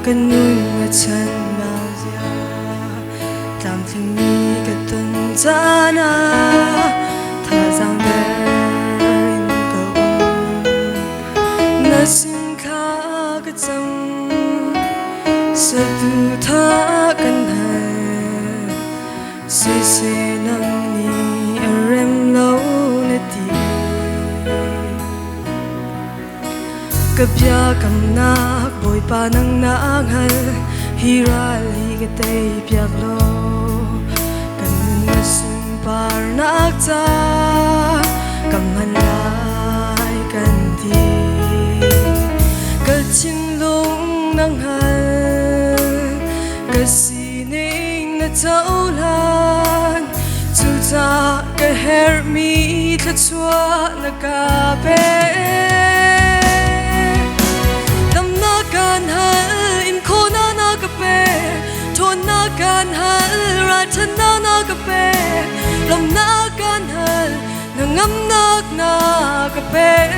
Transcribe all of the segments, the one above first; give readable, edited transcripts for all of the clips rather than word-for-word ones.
Ka nun na chan bau zia tlamtlingmi ka ton caan ah thazaang der in ka um. Na sin thla ka cam satu tha kan hal. Siseh nang nih a rem lo na ti. Ka biakamnak Bawipa nang na hngal, hi ral hi ka tei piak law kan nun na sunparnak ca ka hman lai kan ti. Ka thinlung na hngal, ka sining na cohlan, cucaah ka herhmi thluachuah na ka pek. Damnak kan hal, in khawhnak na ka pek, ṭhawnnak kan hal, ralṭhatnak na ka pek, lawmhnak kan hal, hnangamnak na ka pek.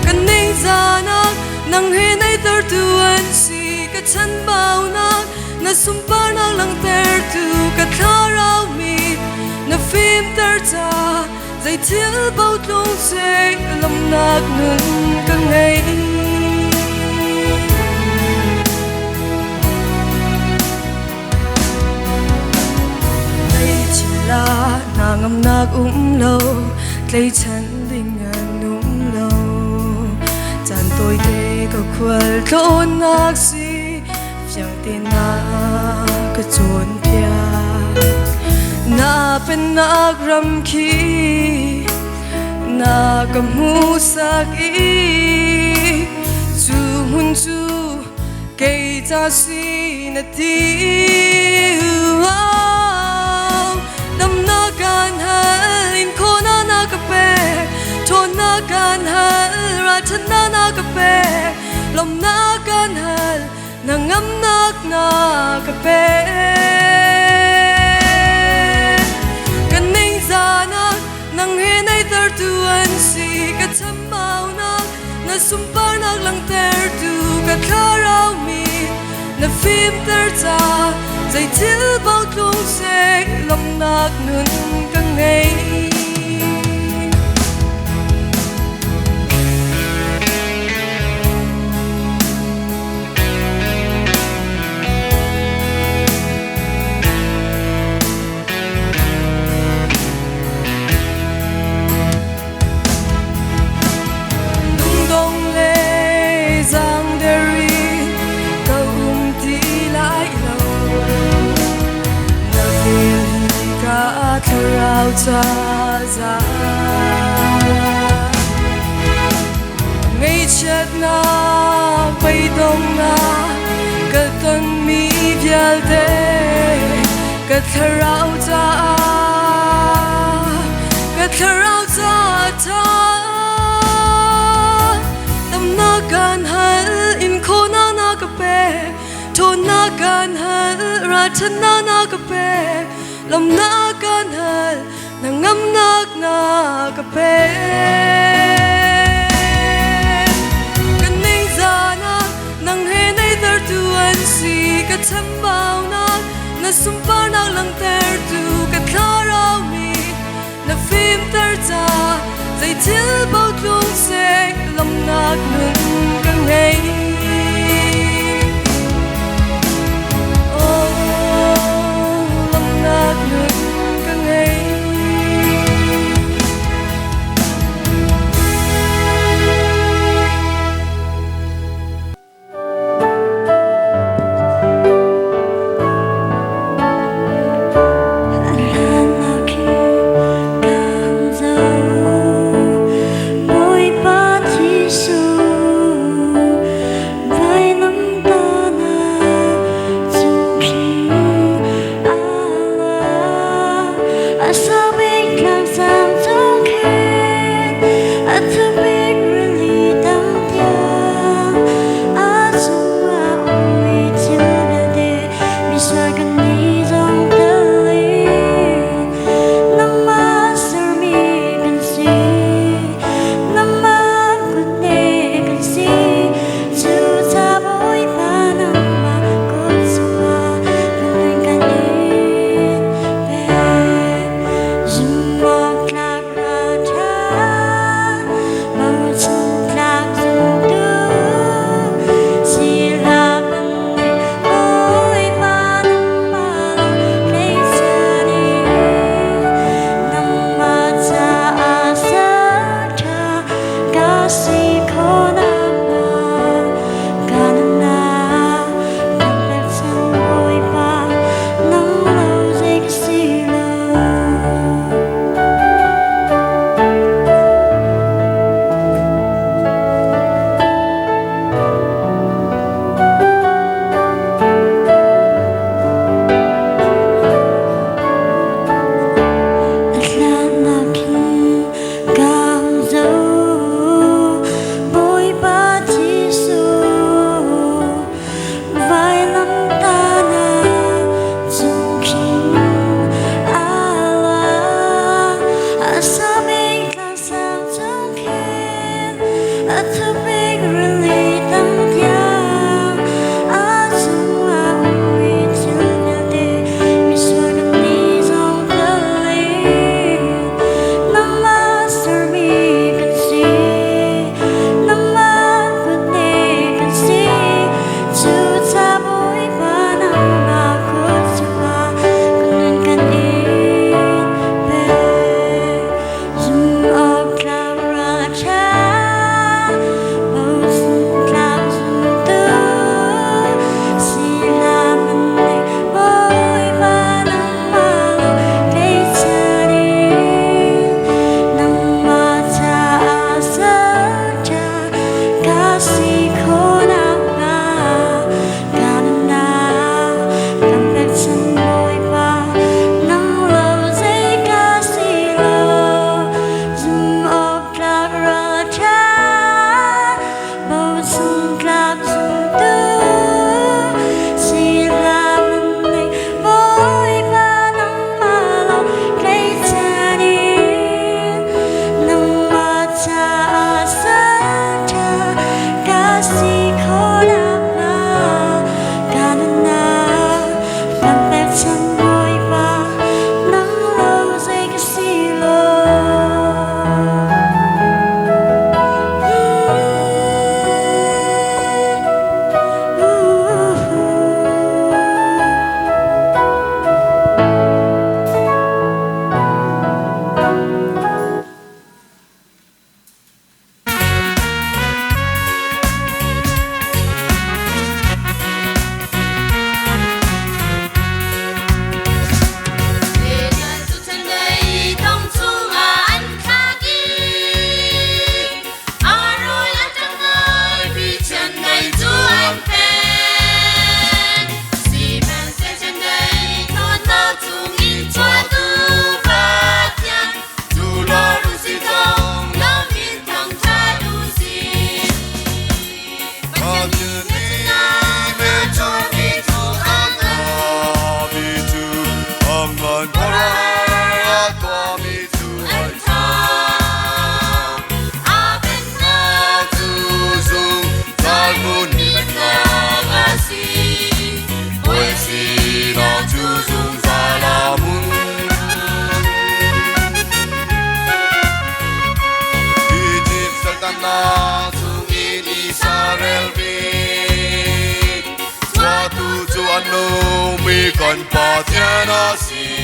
Kan ningzahnak nang he naihtertu an si, ka chanbaunak na sunparnak langhtertu, ka thlarau mit na fimter ca zei thil paoh tlung seh lawmhnak nun ka ngei. Tleicila hna ngamnak um lo, tleichan ding an um lo. Caan tawite ka khual tlawnnak si, fiang te na ka cawnpiak. Na pennak ram khi na ka hmuhsak i cu hmun cu kei ca si na ti. Wow, damnak kan hal, in khawhnak na ka pek, ṭhawnnak kan hal, ralṭhatnak na ka pek, lawmhnak kan hal, na ngamnak na ka pek. Kan ningzahnak nang he naihtertu an si, ka chambaunak na sunparnak langhtertu, ka thlarau mi na fimter ca zei thil paoh tlung seh lawmhnak nun ka ngei. Lungdong le zaangder in ka um ti lai lo. Na vel hi ka thlarau ca za. Ngaihchiatnak, beidonghnak ka tonmi vialte ka thlarau caah, ka thlarau caah ṭha. Damnak kan hal, in khawhnak na ka pek, ṭhawnnak kan hal, ralṭhatnak na ka pek, lawmhnak kan hal, na ngamnak na ka pek. Kan ningzahnak nang he naihtertu an si, ka chambaunak na sunparnak langhtertu, ka thlarau mi na fimter ca zei thil paoh tlung seh lawmhnak nun ka ngei. Oh, lawmhnak nun ka ngei. Bawipa Jesuh. Kan Pathian a si.